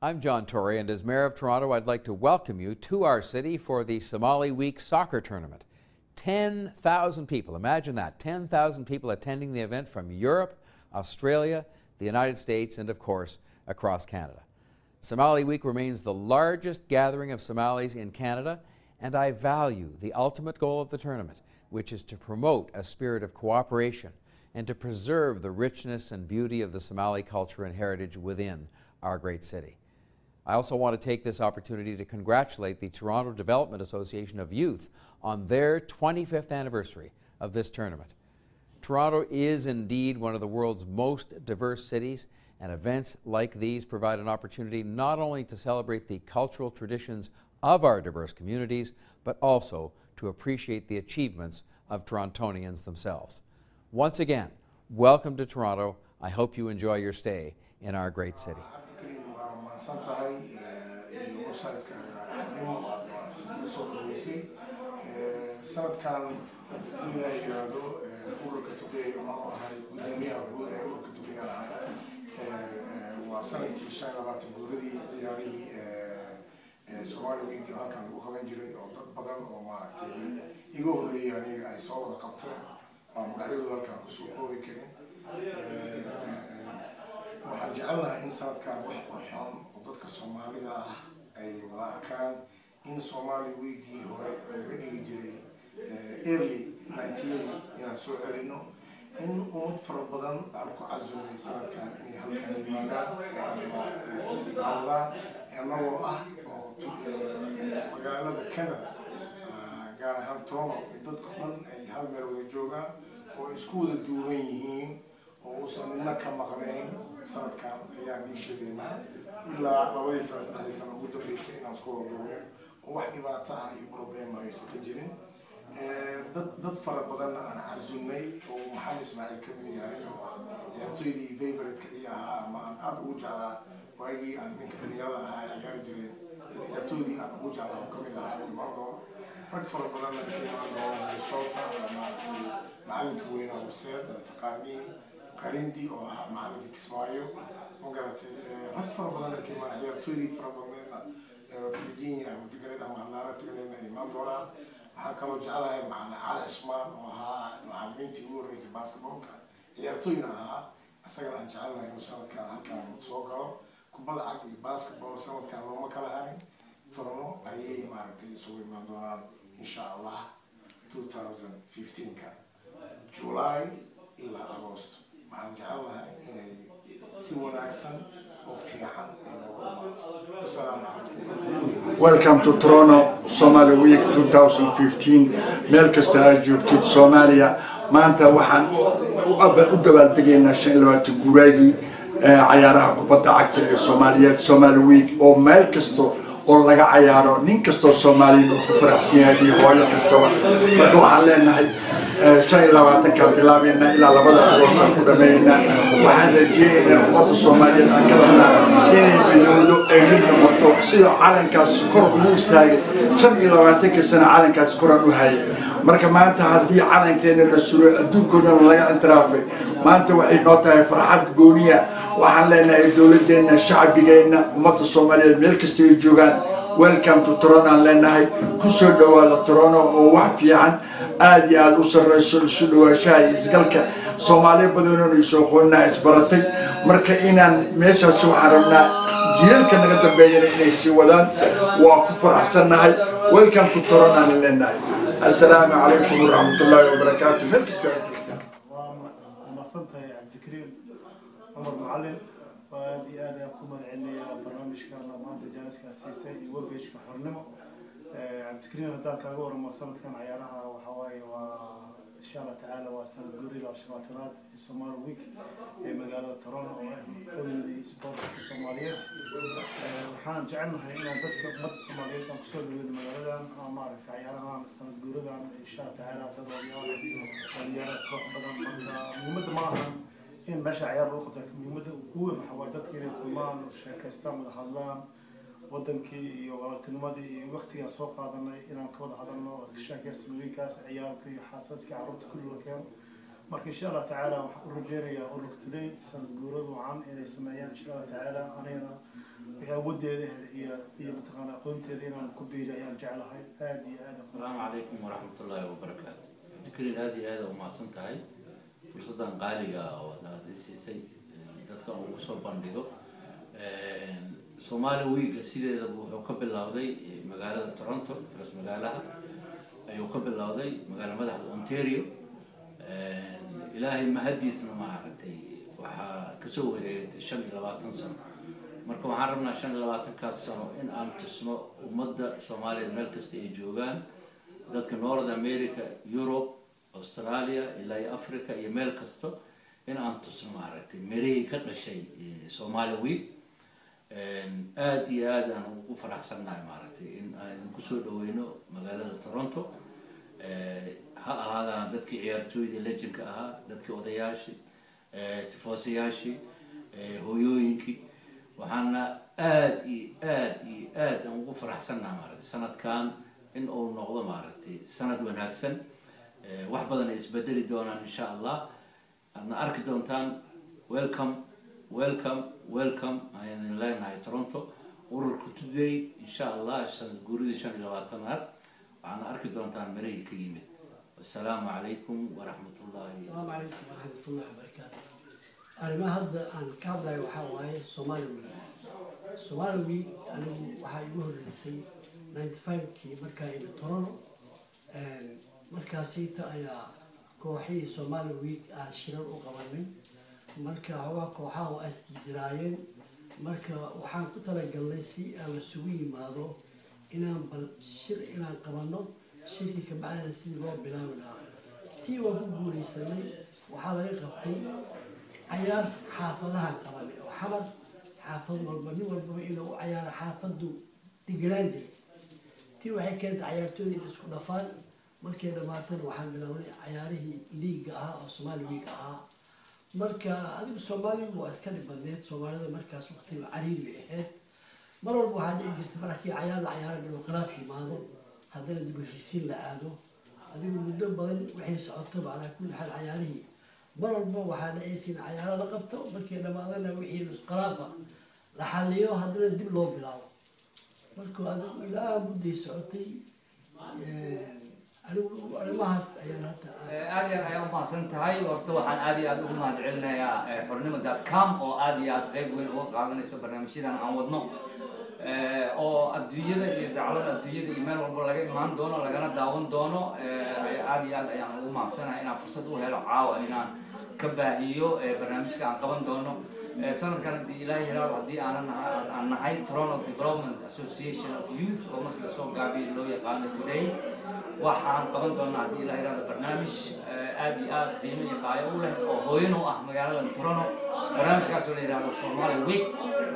I'm John Tory, and as Mayor of Toronto, I'd like to welcome you to our city for the Somali Week Soccer Tournament. 10,000 people, imagine that, 10,000 people attending the event from Europe, Australia, the United States, and of course, across Canada. Somali Week remains the largest gathering of Somalis in Canada, and I value the ultimate goal of the tournament, which is to promote a spirit of cooperation and to preserve the richness and beauty of the Somali culture and heritage within our great city. I also want to take this opportunity to congratulate the Toronto Development Association of Youth on their 25th anniversary of this tournament. Toronto is indeed one of the world's most diverse cities, and events like these provide an opportunity not only to celebrate the cultural traditions of our diverse communities, but also to appreciate the achievements of Torontonians themselves. Once again, welcome to Toronto. I hope you enjoy your stay in our great city. Cabdikariin, waa mahadsan tahay iyo website-ka Xornimo aad soo dhaweysay. Sanadkan, hadduu Ilaahay yiraahdo, ururka Today oo ahay guddoomiyaha guud ee ururka Today aan ahay, waa sanadkii 25 guuradii ciyaarihii Somali Week halkan lagu qaban jiray, oo dad badan oo maaragtay iga horreeyay aniga ay soo wada qabteen oo magacyadooda halkan kusoo koobi karin. Waxaan jecelnahay in sanadkan wax qurxoon oo dadka Soomaalida ah ay wada arkaan, in Somali Weekii hore laga dhigi jiray early 90yadii inaan soo celino, in ummad fara badan aan ku casumay sanadkan inay halkan yimaadaan oo ay maaragtay daawadaan, annagoo ah oo magaalada Canada, gaar ahaan Toronto, dadka dhan ay hal meel wada joogaan oo isku wada duuban yihiin oo uusan midna ka maqnayn. Sanadkan ayaan nii sheegaynaa ilaa 2dii sano, 3dii sano ugu dambeysay inaan isku wada duubnayn oo wax dhibaato ah iyo problem aysan ka jirin. Dad fara badanna aan cazumnay oo Maxamed Ismaaciil ka mid yahay, oo ciyaartoydii favorite-ka ii ahaa ama aan aada ugu jeclaa waagii aan ninka dhalinyarada ahaa ay ciyaari jireen, ciyaartoydii aan ugu jeclaa oo kamid ahaa uu imaan doono. Rag fara badanna ay ka imaan doonaan Minnesota, maaragtay macalinka weynaa Horseed taqaaniin, Qarindi oo ahaa macalinka Kismaayo, ma garatay. Rag fara badan ay ka imaan, ciyaartoydii fara badneedna Virginia ama deganeed ama Atlanta deganeedna ay imaan doonaan. Waxaan kaloo jeclahay macalin Cali Cusmaan oo ahaa macalimiintii ugu horreysay basketballka, ciyaartooyna ahaa, isagana aan jecelnahay inuu sanadkan halkan soo galo. Kubada cag iyo basketball sanadkan looma kala harin. Toronto ayay maaragtay isugu imaan doonaan, insha Allah, 2015ka July ilaa Agost. Waxaan jecelnahay inay si wanaagsan oo fiican ay noogu dhamaato. Wasalaamu calaykum. Welcome to Toronto, Somali Week 2015. Meel kasta aad joogtid Soomaaliya, maanta waxaan u dabaaldegaynaa 25 guuraagii cayaaraha kubadda cagta ee Soomaaliyeed, Somali Week, oo meel kasta oo laga cayaaro nin kastoo Soomaaliyeed oo ku faraxsan yahay iyo hooyo kastaba. Marka waxaan leenahay 25-kaan bilaabeynaa, ilaa 2da Agoostaan ku dhameynaa. Waxaan rajeynaynaa ummadda Soomaaliyeed aan ka rabnaa inay midowdo, ay mid noqoto, sida calankaas kor ugu istaagay. 25-kii sano calankaas koraan u hayay. Marka maanta haddii calankeena la suro, adduunkoo dhan laga intiraafay, maanta waxay noo tahay farxad gooniya. Waxaan leenahay dowladeenna, shacbigeenna, ummadda Soomaaliyeed meel kasta ay joogaan, welcome to Toronto aan leenahay. Kusoo dhawaada Toronto oo wax fiican aada iyo aada u sarreyso, isu dhawaashaha iyo isgalka. Soomaaliya badanoon isoo qoonaa isbaratay. Marka inaan meeshaasi waxaan rabnaa jiilka naga dambeeyana inay sii wadaan. Waa ku faraxsannahay. Welcome to Toronto aan leenahay. Assalaamu calaykum waraxmatullaahi wabarakaatu meel kasta aad joogtaan. Waa mahadsantahay, Cabdikariim Cumar Macalin. Waa aad iyo aad ayaan ku mahadcelinayaa barnaamijkan maanta jaaniska siisay iyo webpage-ka Xornimo. Cabdikariim, haddaan kaaga waramo sanadkan cayaaraha, waxa waaye waa insha Allah tacaala waa sanad guuriga 25aad ee Somali Week ee magaalada Toronto, oo ah hooyadii sportka Soomaaliyeed. Waxaan jecelnahay inaan dadka ummadda Soomaaliyeed aan kusoo dhaweyno magaaladan ama maaragtay cayaarahan sanad guuradan, insha Allah tacaala, dad odayaal iyo dhalinyaro, koox badan. Marka muhiimadda ma ahan in meesha cayaar lagu qabto. Muhiimadda ugu weyn waxa waaye dadka inay kulmaan, sheekaystaan, wada hadlaan, wadankii iyo walaaltinimadii iyo waqtigaan soo qaadanay inaan ka wada hadalno, sheekaysto wiilkaas, ciyaalka iyo xaasaska, carruurta kulli la keeno. Marka insha Allah tacaala waxaan u rajeynayaa ururka Today sanad guurad wacan inay sameeyaan insha Allah tacaala. Anigana wixii awoodeeda iyo mataqaana aqoonteeda inaan ku biiri ayaan jeclahay aada iyo aad. Asalaamu calaykum waraxmat ullaahi wabarakaatu. Cabdikariin, aada iyo aada umahadsan tahay fursaddan qaaliga ah oo aad i siisay dadka ugu soo bandhigo Somali Week. Sideedaba wuxuu ka bilowday magaalada Toronto, faras magaalaha ayuu ka bilowday, magaala madaxda Ontario. Ilaahay mahadiisna, maaragtay, waxaa kasoo wareegatay 25 sano. Marka waxaan rabnaa 25-kaas sano in aan tusno ummadda Soomaaliyeed meel kasta ay joogaan, dadka North America, Europe, Australia ilaa iyo Africa iyo meel kasta, in aan tusno, maaragtay, mirihii ka dhashay Somali Week. Aada iyo aad aan ugu faraxsannahay, maaragtay, in aan kusoo dhaweyno magaalada Toronto. Ha ahaadaan dadkii ciyaartooyda legendka ahaa, dadkii odayaashii, tifoosayaashii, hooyooyinkii. Waxaana aada iyo aad iyo aad aan ugu faraxsannahay, maaragtay, sanadkan in uu noqdo, maaragtay, sanad wanaagsan. Wax badan ay isbedeli doonaan insha Allah, aadna arki doontaan. Welcome, welcome, welcome ayaan leenahay Toronto, ururka Today. Insha Allah sanad guuridii 25-aad waxaana arki doontaan mirihii ka yimid. Wassalaamu calaykum waraxmat ullahi. Asalaamu calaykum waraxmat ullahi wabarakaatu. Arrimaha hadda aan ka hadlayo waxaa waaye Somali Week. Somali Week anigu waxaa igu horreysay 95-kii markaa imi Toronto. Markaasiita ayaa kooxihii Somali Week aan shirar u qabanay. Marka xoogaa kooxaha waa isdiidiraayeen. Marka waxaan ku talagalnay si aan isugu yimaado inaan bal shir inaan qabanno, shirkii kabacdina sidii loo bilaabi lahaa. Tii waan ku guuleysanay. Waxaa laga qabtay cayaar xaafadahan qabanay oo Xamar, xaafad walba nin walbaba inuu u cayaaro xaafadu deganaan jiray. Tii waxay keentay cayaartooyda in isku dhafaan. Markay dhamaatana waxaan bilownay cayaarihii liiga ahaa oo Somali Week ahaa. Marka adigu Soomaaligu waa iska dhib badneed. Soomaalida markaas waqtiga cariiri bay ahayd. Mar walba waxaa dhici jirtay markii cayaar la cayaaran inuu khilaaf yimaado, haddana dib u heshiisiin la aado. Adigu muddo badan waxay socotaba, calaa kulli xaal cayaarihii mar walba waxaa dhacaysa in cayaaro la qabto, markay dhamaadana wixii iskhilaafa la xaliyo, haddana dib loo bilaabo. Markuu adigu ilaa mudday socotay. Anigu arrimahaas ayaan hadda Aad iyo aad ayaa umahadsan tahay. Horta waxaan aad iyo aad ugu mahad celinayaa xornimo.com oo aad iyo aad qeyb weyn uga qaadanayso barnaamijyadan aan wadno, oo adduunyada iyo daclada adduunyada iyo meel walba laga imaan doono, lagana daawan doono. Aad iyo aad ayaan ugu mahadsanahay inaan fursad u helo caawa inaan ka baahiyo barnaamijka aan qaban doono sanadkan, haddii Ilaahay yiraahdo. Haddii aanan aan nahay Toronto Development Association of Youth, oo markii lasoo gaabiyo loo yaqaano Today, waxaan qaban doonaa, haddii Ilaah yiraahdo, barnaamij aad iyo aad qiimo iyo qaayo u leh oo hooyan u ah magaalada Toronto, barnaamijkaas oo la yidhahdo Somali Week.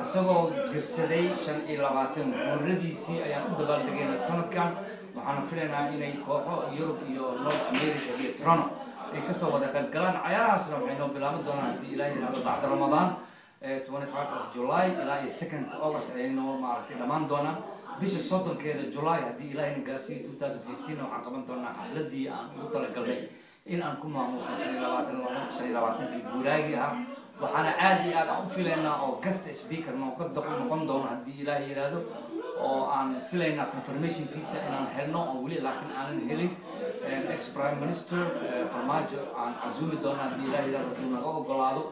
Isagoo jirsaday 25 guuradiisii ayaan u dabaaldegaynaa sanadkan. Waxaana filaynaa inay kooxo Yurub iyo North America iyo Toronto ay kasoo wada qayb galaan. Cayaarahaasna waxay noo bilaaban doonaan, haddii Ilaah yidhahdo, bacda Ramadaan, 25 of July ilaa iyo 2nd August ayay noo, maaragtay, dhammaan doonaan. Bisha 30-keeda July, haddii Ilaahayna gaarsiiyo, 2015, waxaan qaban doonaa xafladii aan ugu talagalnay in aan ku maamuusno 25, 25-kii guuraagii ahaa. Waxaana aad iyo aad aan u filaynaa oo guest speaker nooka noqon doono, haddii Ilaahay yidhaahdo, oo aan filaynaa confirmationkiisa inaan helno oo weli laakiin aanan helin, ex prime minister Farmaajo aan casuumi doono, haddii Ilaah yidhahdo, hadduu naga ogolaado.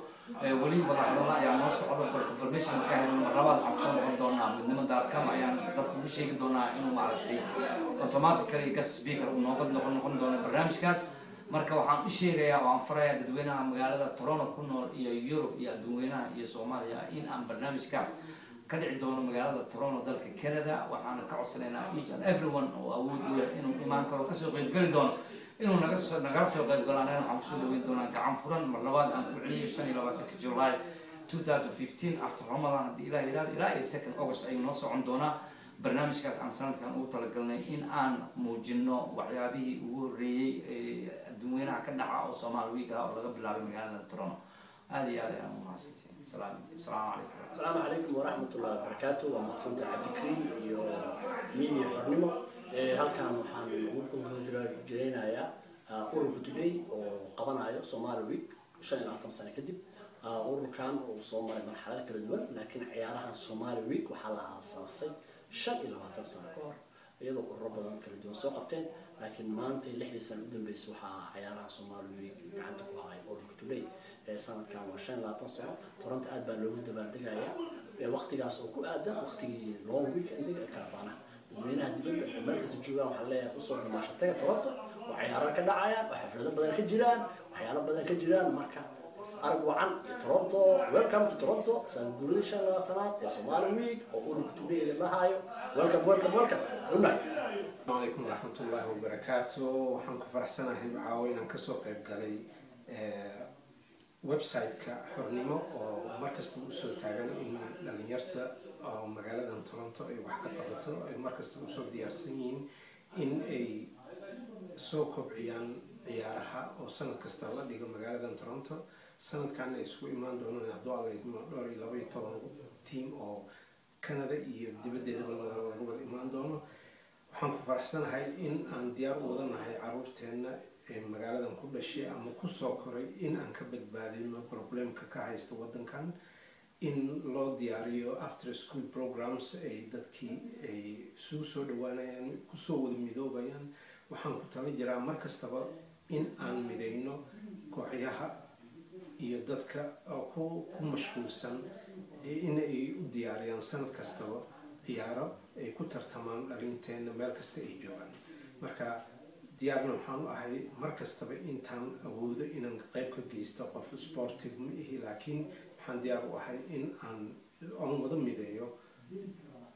Weli wadahadalla ayaa noo socda. Bal confirmation markaa helno, mar labaad waxaan kusoo noqon doonaa midnimo.com, ayaan dadka ugu sheegi doonaa inuu, maaragtay, automatically guest speaker uu nooga noqon doono barnaamijkaas. Marka waxaan u sheegayaa oo aan farayaa dadweynaha magaalada Toronto ku nool iyo Europe iyo adduunweynaha iyo Soomaaliya in aan barnaamijkaas ka dhici doono magaalada Toronto, dalka Canada. Waxaana ka codsanaynaa each and everyone oo awood u leh inuu imaan karo, kasoo qaybgeli doono, inuu naga soo nagala soo qayb galo. Anagana waxaan kusoo dhaweyn doonaa gacan furan. Mar labaad aan ku celiyay, 25-ka July 2015, after Ramadan, haddii Ilaah yidhahdo, ilaa iyo 2nd August ayuu noo socon doonaa barnaamijkaas aan sanadkan ugu talagalnay in aan muujino waxyaabihii ugu horreeyey ee adduunweynaha ka dhaca oo Somali Week ah oo laga bilaabay magaalada Toronto. Aad iyo aad ayaan u mahadsantihiin. Salaamu calaykum. Asalaamu calaykum waraxmat ullahi wabarakaatu. Waa mahadsantahay Cabdikariim iyo Media Xornimo. Halkan waxaan ugu congratulate-gareynayaa Ururka Today oo qabanayo Somali Week 25 sano kadib. Ururkan uu soo maray marxalado kala duwan, laakiin ciyaarahan Somali Week waxaa la aasaasay 25 sano ka hor, iyadoo ururo badan kala duwan soo qabteen, laakiin maanta 6dii sano u dambeysay waxaa ciyaaraha Somali Week gacanta ku haya ururka Today. Sanadkan waa 25 sano. Toronto aad baa loogu dabaaldegayaa waqtigaas oo ku aadan waqtigii long weekendiga ee karabaanaha. Dadweynaha dibadda oo meel kasta joogaan waxaan leeyahay, usoo dhamaasha taga Toronto oo ciyaaro ka dhacayaan oo xaflado badan ka jiraan, waxyaalo badan ka jiraan. Marka arag wacan iyo Toronto, welcome to Toronto, sanad guuradii 25aad ee Somali Week oo ururka Today idin lahaayo. Welcome, welcome, welcome, good night. Asalaamu calaykum waraxmatullaahi wabarakaatu. Waxaan ku faraxsanahay caawa inaan kasoo qayb galay website-ka Xornimo oo markasta usoo taagan in dhalinyarta oo magaaladan Toronto ay wax ka qabato, ay markasta usoo diyaarsan yihiin in ay soo kobciyaan ciyaaraha oo sanad kasta la dhigo magaaladan Toronto. Sanadkan ay isugu imaan doonaan, hadduu Alla idmo, dhowr iyo 12 team oo Canada iyo dibaddeedaba laga wada imaan doono. Waxaan ku faraxsanahay in aan diyaar u wadanahay caruurteenna ee magaaladan ku dhashay ama kusoo koray in aan ka badbaadino problemka ka haysta wadankan, in loo diyaariyo after school programs ay dadkii ay isugu soo dhawaanayaan, kusoo wada midoobayaan. Waxaan ku tala jiraa mar kastaba in aan midayno kooxyaha iyo dadka ku mashquulsan in ay u diyaariyaan sanad kastaba ciyaaro ay ku tartamaan dhalinteena meel kasta ay joogaan. Marka diyaarna waxaan u ahay mar kastaba intaan awoodo inaan qayb ka geysto. Qof sportive ma ihi, laakiin waxaan diyaar u ahay in aan wada mideeyo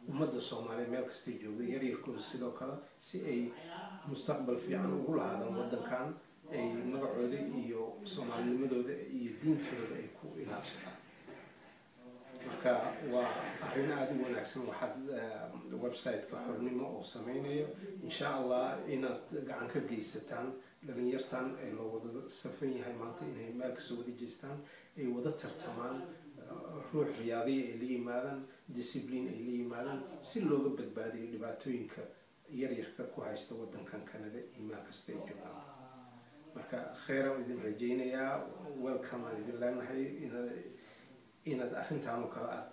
ummadda Soomaaliya meel kastay jooga, yaryarkooda sidoo kale, si ay mustaqbal fiican ugu lahaadaan waddankan, ay magacooda iyo soomaalinimadooda iyo diintooda ay ku ilaashadaan. Marka waa arrin aada u wanaagsan waxaad website-ka Xornimo oo sameynayo. Insha Allah inaad gacan ka geysataan dhalinyartan ee loo wada safan yahay maanta inay meel kasoo wada jeestaan, ay wada tartamaan, ruux riyaadiya ay la yimaadaan, discipline ay la yimaadaan, si looga badbaadiyo dhibaatooyinka yaryarka ku haysta wadankan Canada iyo meel kasta ay joogaan. Marka kheeraan idin rajaynayaa, welcome aan idin leenahay inaad arrintan oo kale aad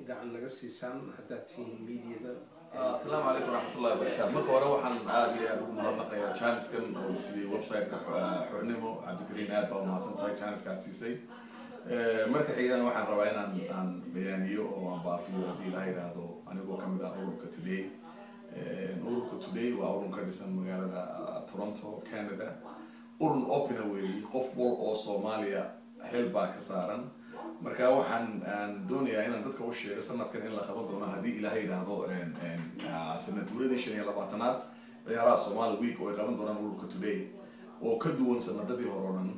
gacan naga siisaan haddaad tihiin mediada. Asalaamu calaykum waraxmatullahi wabarakaatu. Marka hore waxaan aada iyo aada ugu mahadnaqayaa chanceskan oo siiyey website-ka Xornimo. Cabdikariin, aad baa umahadsan tahay chanceska aad siisay. Marka xigana waxaan rabaa inaan aan bayaaniyo oo aan baafiyo, haddii Ilaha yidhaahdo, anigoo kamid ah ururka Today. Ururka Today waa urur ka dhisan magaalada Toronto, Canada. Urur open ah weeyi, qof wal oo Soomaaliya xil baa ka saaran. Marka waxaan aan doonayaa inaan dadka u sheego sanadkan in la qaban doono, haddii Ilaahay yidhaahdo, sanad guuradii 25aad ciyaaraha Somali Week oo ay qaban doonaan ururka Today, oo ka duwan sanadadii hore oo dhan.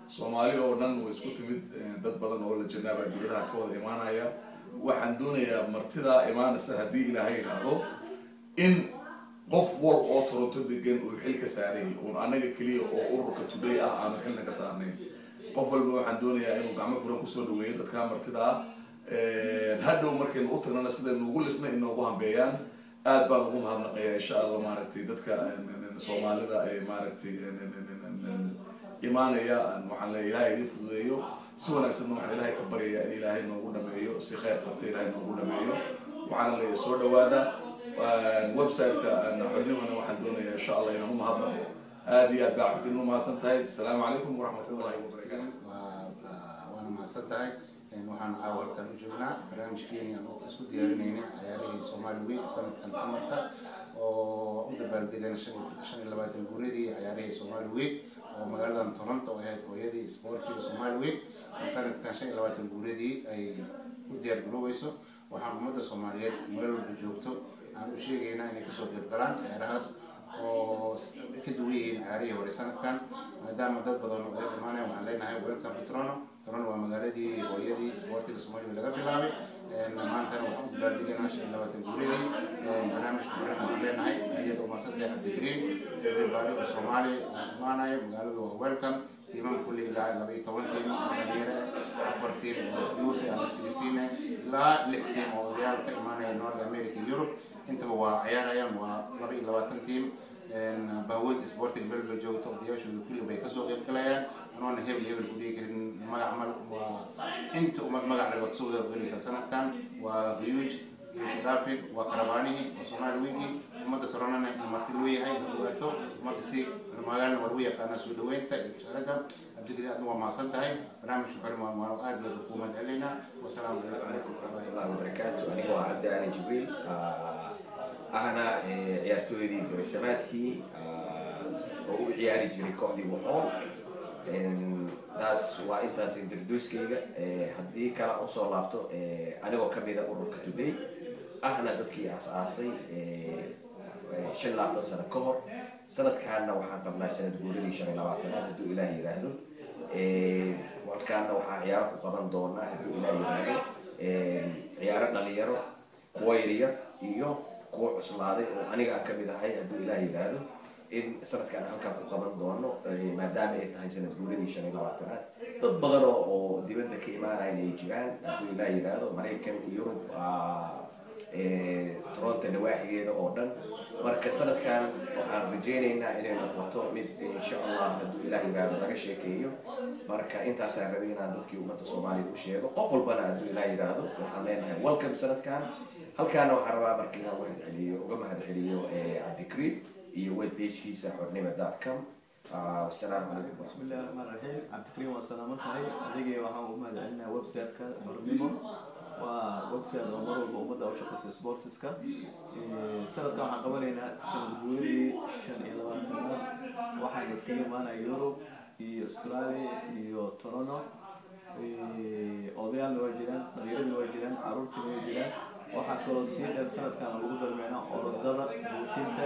Soomaali oo dhan way isku timid, dad badan oo la janaaba dibadaha ka wada imaanaya. Waxaan doonayaa martidaa imaanaysa, haddii Ilaahay yidhaahdo, in qof wal oo Toronto degan uu xil ka saaray, uun annaga keliya oo ururka Today ah aanu xilna ka saarnayn. Qof walba waxaan doonayaa inuu gacmo furan kusoo dhaweeyo dadkaa martida ah. Hadhow markaynu u tagnana sidaynu ugu lisna inoogu hambeeyaan. Aad baan ugu mahadnaqayaa, insha Allah, maaragtay, dadka Soomaalida ee maaragtay imaanaya. Waxaan leeyahay Ilaahay idin fududeeyo. Si wanaagsanna waxaan Ilaahay ka baryayaa in Ilaahay noogu dhameeyo, si khayr qabta Ilaahay noogu dhameeyo. Waxaana leeyahay soo dhawaada. Website-ka Xornimona waxaan doonayaa, insha Allah, inaan u mahadnaqo. Aad iyo aad baa Cabdikariin u mahadsan tahay. Asalaamu calaykum waraxmatullahi wabarakaatu. Waana mahadsan tahay. Waxaan caawa halkan u joognaa barnaamijkeeni aan waqti isku diyaarinaynay, cayaarihii Somali Week sanadkan samarka oo u dabaaldegana 25 guuradii cayaarihii Somali Week, oo magaaladan Toronto oo ahayd hooyadii isboortiga Somali Week, sanadkan 25 guuradii ay u diyaar garoobeyso. Waxaan ummadda Soomaaliyeed meel walba joogto aan u sheegaynaa inay kasoo qayb galaan ciyaarahaas oo ka duwan yihiin ciyaarihii hore sanadkan, maadaama dad badan oo ay imaanayaan. Waxaan leenahay welcome to Toronto. Toronto waa magaaladii hooyadii isboortiga Soomaaliya laga bilaabay. Maantana waxaan u dabaaldeganaa 25 guuradii barnaamijka horen. Waxaan leenahay iyada umaadsantahay Cabdikariin. Everybody oo Soomaali oo imaanayo magaaladu waa welcome. Tiimam kulli ilaa 12 tiim oo dhalinyaro ah, afar tiim oo youth ama 16 ah, ilaa lix tiim oo odayaal ka imaanaya North America, Europe, intaba waa ciyaarayaan. Waa 22 tiim. Bahweynta isboortiga meel bay joogto, odayaashooda. Hebel hebel ku dhihi karin magac mal, waa inta ummad magac leh waad soo wada gelaysaa sanadkan. Waa huge iyo kudaafin, waa karabaanihii, waa Somali Weekii. Ummadda Torontona in marti loo yahay ha ogaato. Ummadda si magaalana waa lagu yaqaanaa soo dhaweynta iyo bishaaradda. Cabdikariin, aadna waa mahadsan tahay. Barnaamijka Xornimo waa aad iyo aad kuu mahad celinaynaa. Wasalaamu calaykum waraxmatullahi wabarakaatu. Aniga waa Cabdi Aadan Jibriil, ahna ciyaartooydii berisamaadkii oo u ciyaari jiray kooxdii Waxoon. Taas waa intaas introducekayga. Haddii kale usoo laabto, anigoo kamida ururka Today, ahna dadkii aas-aasay 25 sano ka hor, sanadkaana waxaan qabnaa sanad guuradii 25aad, hadduu Ilaah yiraahdo. Halkaana waxaa ciyaaro ku qaban doonaa, hadduu Ilaah yiraahdo, ciyaaro dhalinyaro, kuwa yaryar iyo kuwa cuslaaday oo aniga aan kamid ahay, hadduu Ilaah yiraahdo, in sanadkaan halkaan ku qaban doono, maadaama ay tahay sanad guuradii 25aad. Dad badan oo dibadda ka imaanayan ay jiraan, hadduu Ilaah yiraahdo, Maraykan, Yurub, Toronto nawaaxigeeda oo dhan. Marka sanadkan waxaan rajaynaynaa inay noqoto mid, insha Allah, hadduu Ilaah yiraahdo, laga sheekeeyo. Marka intaasaan rabay inaan dadkii ummadda Soomaaliya u sheego. Qof walbana, hadduu Ilaah yiraahdo, waxaan leenahay welcome sanadkan. Halkaana waxaan rabaa marka inaan mahad celiyo, uga mahad celiyo Cabdikariim iyo web pagekiisa xornimo.com. Wasalaamu calaykum. Bismi illahi raxmaan raxiim. Cabdikariim, waa salaaman tahay adigii. Waxaan ugu mahad celinayaa website-ka Xornimo. Waa website oo mar walba ummadda u shaqeysa sportiska. Sanadkan waxaan qabanaynaa sanad guuradii 25aad. Waxaan iskaga imaanaya Yurub iyo Australia iyo Toronto. Odayaalna waa jiraan, dhalinyaradina waa jiraan, caruurtiina waa jiraan. Waxaa kaloo sii dheer sanadkan lagu daray micnaha orodada buutinta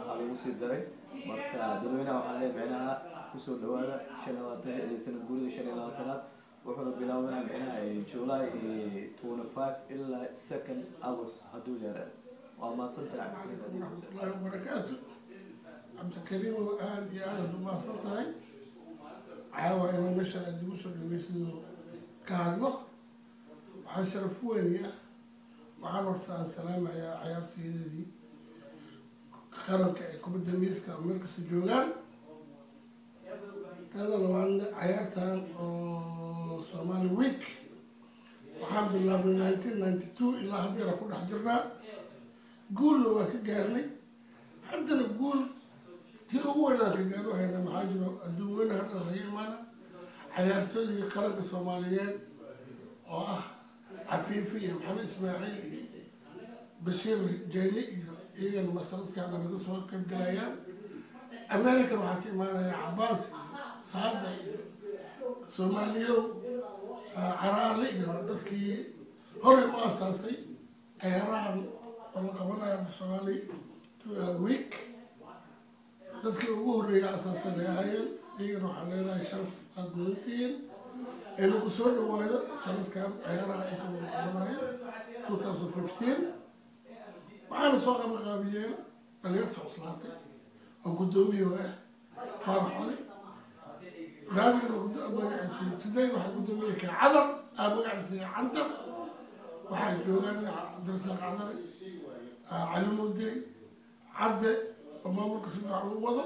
aa lagu sii daray. Marka dadweynaha waxaan leeyahay micnaha kusoo dhawaada 25 sanad guuradii 25aad. Wuxuuna bilaabanaa micnaha July 25 ilaa 2nd August, hadduu leeyahay. Waa mahadsantahay, Cabdikariim. Waraxmatullaahi wabarakaatu. Cabdikariim, aada iyo aada u mahadsan tahay caawa inuu meesha aada igu soo dhaweysido ka hadlo. Waxaan sharaf weyn ah, waxaan horta aan salaamayaa cayaartooyadii qaranka ee kubadda miiska oo meel kasta joogaan. Taada labaadna, cayaartan oo Somali Week waxaan bilaabnay 1992, ilaa haddeera ku dhex jirnaa. Guulna waa ka gaarnay, haddana guul tii ugu weynaan ka gaaro hayna. Maxaa jiro, adduun weynaha dhan laga imaana cayaartooydii qaranka Soomaaliyeed oo ah Cafiifi iyo Maxamed Ismaaciil iyo Bashiir Jeyne iyo iyagana masaladkaana naga soo qayb galayaan. American waxaa ka imaanaya Cabaas iyo Saada iyo Soomaaliyow Caraale iyo dadkii horay u asaasay cayaarahan oo la qabanaya Somali Week, dadkii ugu horreeyay asaasan ay ahaayeen. Iyagana waxaan leenahay sharaf aada mudantihiin aynu ku soo dhawaado sanadkan cayaaraha inta lagu qabanayo 2015. Waxaana soo qabanqaabiyeen dhalinyarta cuslaatay oo guddoomiyo ah Faarax Oday. Naadigana magaciisa Today waxaa guddoomiye ka Cadar aa magaciisa Cantar. Waxaa joogaan Cabdirasaaq Cadare, Cali Mudey Cadde oo maamulka si fiican u wado.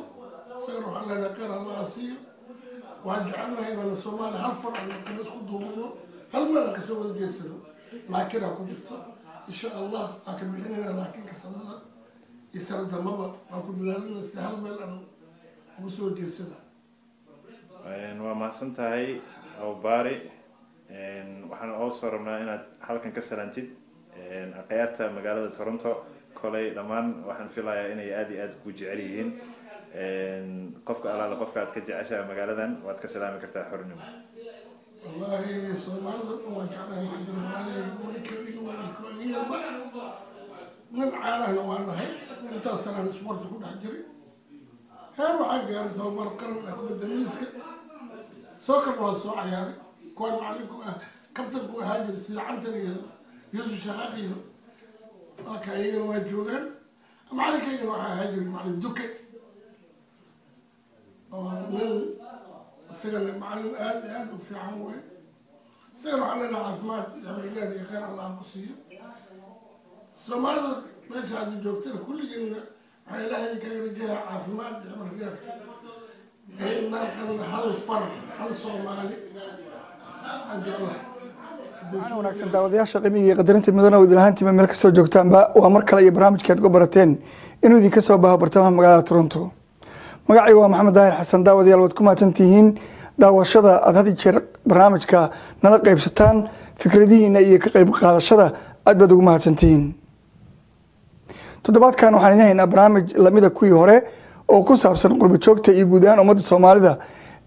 Isagana waxaan leenahay kheyr Allaha siiyo. Waan jecelnahay inaan Soomaaliya hal far aan kala isku duubno, hal meel aan kasoo wada jeedsano, laakiin aa ku jirto, insha Allah aan ka bixinayna. Laakiin ka sanada iyo sanad dambaba waan ku dadaalina si hal meel aan ugu soo jeedsano. Waa mahadsan tahay, Awbaari. Waxaan oo soo rabnaa inaad halkan ka salaantid akhyaarta magaalada Toronto. Kolay dhammaan waxaan filayaa inay aada iyo aada ku jecel yihiin. Qofka alaale qofka aad ka jeceshahay magaaladan waad ka salaami kartaa Xornimo. Wallaahi Soomaalida dhan waan jeclahay. Maxaa jira, walaalahayga way ka iga weyn ko iga yarba, nin caanahna waa nahay. Intaas sanaan isboorti ku dhex jiray, heer waxaan gaaray tababar qaran ah kubadda miiska. Soccerna waa soo cayaaray, kuwaan macalinku ah kabtanku ahaa jiray, sida Cantar iyo Yuusuf Shaqaaq iyo halka iyagana waa joogaan. Macalinkaygana waxaa ahaa jiray macalin Duke oo nin isagana macalin aada iyo aada u fiican wey. Isagana waxaa leenahay caafimaad iyo cimri dheer iyo kheyr Allah ku siiyo. Soomaalida meesha aada joogtana kulligiinna waxaa Ilaahay kaga rajayaa caafimaad iyo cimri dheer. Inaan helno hal far, hal Soomaali aan jeclahay. Waxaana wanaagsan daawadayaasha qiimiga iyo qadarinta mudana, idin ahaantiima meel kasoo joogtaanba, waa mar kale iyo barnaamijka aad uga barateen inuu idinka soo baho bartamaha magaalada Toronto. Magacayga waa Maxamed Daahir Xasan. Daawadayaal, waad ku mahadsantihiin daawashada aad had iyo jeer barnaamijka nala qaybsataan, fikradihiina iyo ka qayb qaadashada aad baad ugu mahadsantihiin. Toddobaadkan waxaan idin haynaa barnaamij lamida kuwii hore oo ku saabsan qurbo joogta iyo guud ahaan ummadda Soomaalida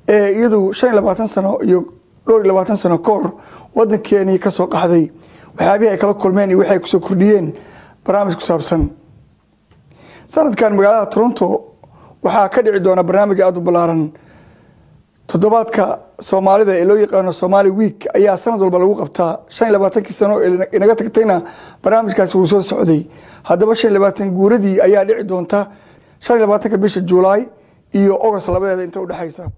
ee iyadu 25 sano iyo dhowr iyo labaatan sano ka hor wadankeenii kasoo qaxday, waxyaabihii ay kala kulmeen iyo waxay kusoo kordhiyeen, barnaamij ku saabsan. Sanadkan magaalada Toronto waxaa ka dhici doona barnaamij aada u ballaaran. Toddobaadka Soomaalida ee loo yaqaano Somali Week ayaa sanad walba lagu qabtaa. 25kii sano ee inaga tagtayna barnaamijkaasi wuu soo socday. Haddaba 25 guuradii ayaa dhici doonta 25ka bisha Juulaay iyo August labadeeda inta udhexaysa.